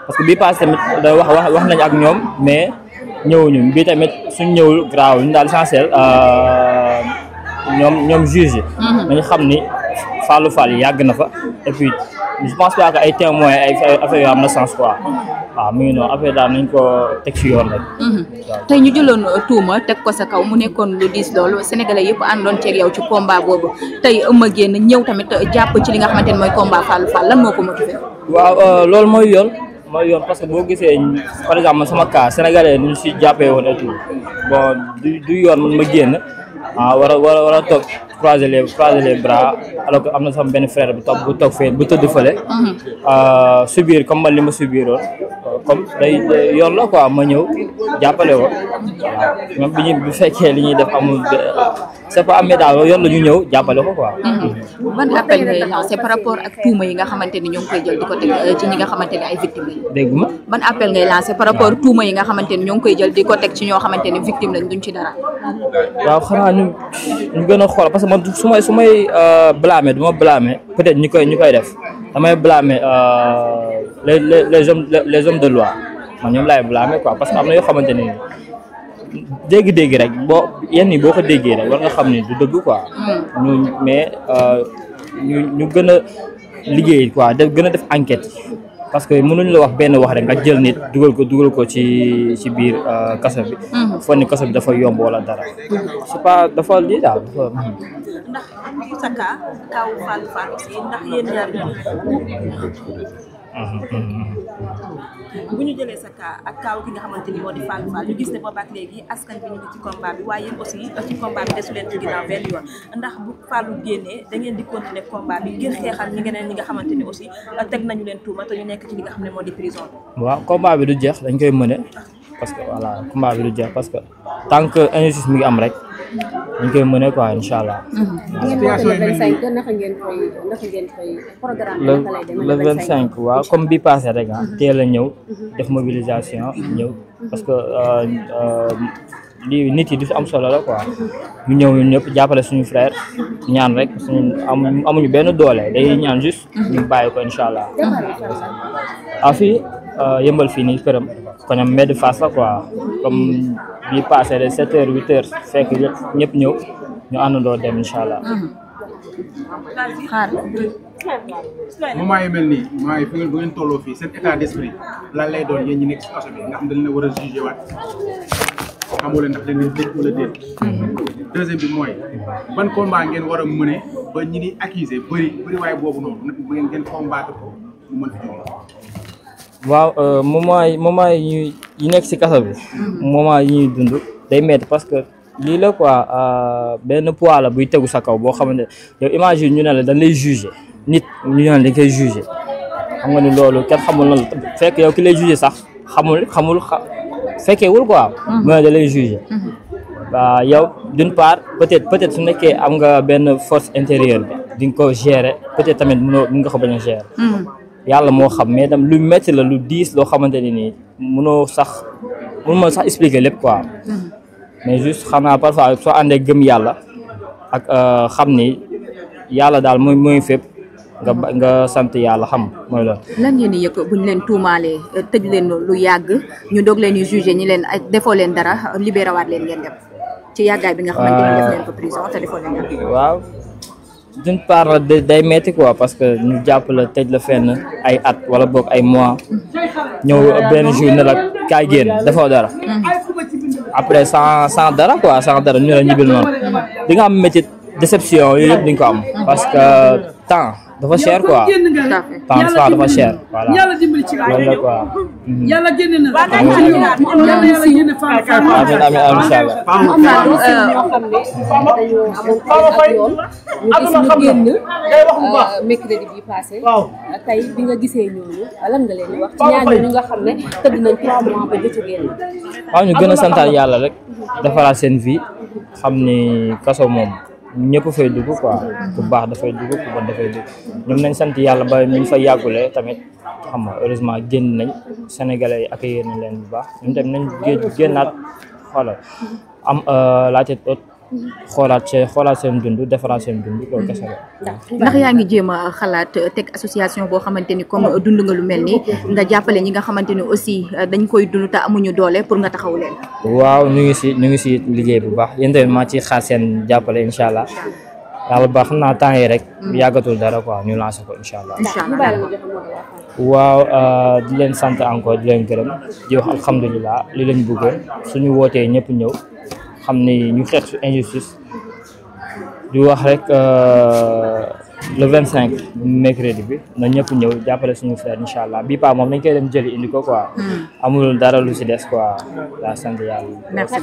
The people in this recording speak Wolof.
parce que bii passé tamit da wax nañ ak ñoom mais ñëwuñu bii tamit suñ ñëwul graaw ñu daal essentiel ñoom juge nañu xam ni Fallou Fall yàgg na fa et puis je pense pas que ay témoins ay affaire yoo am na sens quoi waaw mu ngi noonu affaire daal nañ ko teg ci yoon rek. tey ñu jëloon tuuma teg ko sa kaw mu nekkoon lu diis loolu sénégalais yëpp àndoon ceeg yow ci combat boobu tey Eumeu génn ñëw tamit jàpp ci li nga xamante ne mooy combat Fallou Fall lan moo ko motivé. waaw loolu mooy yoon parce que boo gisee par exemple man sama cas sénégalais ñu si jàppee woon et tout bon du yoon man ma génn war a toog croiser les bras alors que am na sama benn frère bu toog fee bu tëdd fële subir comme man li ma subiroon comme day yoon la quoi ma ñëw jàppale ko waaw même bu fekkee li ñuy def amul c'est pas amee daal yoon la ñu ñëw jàppale ko quoi. ban appel ngay lancé par rapport ak tuuma yi nga xamante ni ñoo ngi koy jël di ko teg ci ñi nga xamante ni ay victimes lañ. dégg nga. ban appel ngay lancé par rapport tuuma yi nga xamante ni ñoo ngi koy jël di ko teg ci ñoo xamante ni victime lañ duñ ci dara. waaw xanaa ñu gën a xool parce que man su may blâmer du ma blâmer peut-être ñi koy def damay blâmer les hommes de loi man ñoom laay blâmer quoi parce que am na yoo xamante ni dégg-dégg rek yenn yi boo ko déggee rek war nga xam ni du dëgg quoi. mais ñu gën a liggéey quoi gën a def enquête parce que mënuñ la wax benn wax rek nga jël nit dugal ko ci biir kaso bi. foog ni kaso bi dafa yomb wala dara. c'est pas dafa lii daal dafa. ndax sa kaw Fallou Fall aussi ndax yéen ñaar bu ñu jëlee sa cas ak kaaw ki nga xamante ni moo di Fallou Fall ñu gis ne boobaak léegi askan bi ñu ngi ci combat bi waaye yéen aussi ci combat bi desu leen ci ginnaaw benn yoon ndax bu Fallou génnee da ngeen di continuer combat bi ngir xeexal ñi nga xamante ni aussi teg nañu leen tuuma te ñu nekk ci li nga xam ne moo di prison bi. waaw combat bi du jeex dañ koy mëne parce que voilà combat bi du jeex parce que tant que injustice mi ngi am rek dañ koy mëne quoi incha allah. le 25 waaw comme bi passé rek teel a ñëw def mobilisation ñëw parce que lii nit yi du am solo la quoi ñu ñëw ñun ñëpp jàppale suñu frère ñaan rek amuñu benn doole day ñaan juste ñu bàyyi ko incha allah. fii yëmbal fii nii këram koñam mbedd face la quoi comme bi passé de 7 heures 8 heures fekk ñëpp ñëw ñu àndandoo dem incha allah. moment yi mel nii moment yi fi ngeen bu ngeen tolloo fii seen état d'esprit lan lay doon yéen ñi nekk ci kaso bi nga xam dañ la war a jugé waat xamoo leen ndax dañ leen dégg wala déet. deuxième bi mooy ban combat ngeen war a mëne ba ñi di accusé bëri waaye boobu noonu nag ngeen combattre ko ñu mën fi jógee. waaw moment yi nekk ci kaso bi moment yi ñuy dund day métti parce que lii la quoi benn poids la buy tegu sa kaw boo xamante yow imagine ñu ne la dañ lay jugé nit ñu ne la dañ koy jugé xam nga ni loolu kenn xamul na fekk yow ki lay jugé sax xamul fekkeewul quoi mais da lay jugé waaw yow d'une part peut-être su nekkee am nga benn force intérieure bi di nga ko gérer peut-être tamit mun nga ko bañ a gérer yàlla moo xam mais tam lu métti la lu diis loo xamante ni nii mënoo sax expliquer lépp quoi mais juste xam naa parfois soo àndee gëm yàlla ak xam ni yàlla daal mooy fépp nga sant yàlla xam mooy loolu. lan ngeen di yëg bu ñu leen tuumaalee tëj leen lu yàgg ñu doog leen di jugé ñi leen defoo leen dara libéré waat leen ngeen dem ci yàggaay bi nga xamante ni def leen ko prison te defoo leen dara. waaw d'une part day metti quoi parce que ñu jàpp la tëj la fenn ay at wala boog ay mois ñëw benn jour ne la kaay génn defoo dara. après sans dara quoi sans dara ñu la ñibbil noonu di nga am métti déception yooyu yëpp di nga ko am parce que temps dafa cher quoi temps dafa cher voilà loolu la quoi. yàlla génne na mercredi bi passé tey bi nga gisee ñooñu lan nga leen di wax ci ñaar ñooñu nga xam ne tëdd nañ 3 mois ba jot a génn. waaw ñu gën a santaat yàlla rek defaraat seen vie xam ni kaso moom ñëpp fay dugg quoi ku baax dafay dugg ku bon dafay dugg ñoom nañ sant yàlla ba ñu fa yàggulee tamit xam nga heureusement génn nañ sénégalais yi accueillir nañ leen bu baax ñun tamit nañ génnaat xoolal am la tête haute xoolaat seen dund defaraat seen dund loolu kese la. ndax yaa ngi jéem a xalaat teg association boo xamante ni comme dund nga lu mel nii nga jàppale ñi nga xamante ni aussi dañ koy dund te amuñu doole pour nga taxaw leen. waaw ñu ngi si liggéey bu baax yéen tamit maa ciy xaar seen jàppale incha allah yàlla baax xam naa temps yi rek yàggatul dara quoi ñu lancé ko incha allah. waaw di leen sant encore di leen gërëm di wax alhamdulilah li lañ bëggoon suñu wootee ñëpp ñëw xam ni ñu xeex su injustice di wax rek le 25 mercredi bi na ñëpp ñëw jàppale suñu frère incha allah bii pa moom dañ koy dem jëli indi ko quoi amul dara lu si des quoi daa sant yàlla. merci.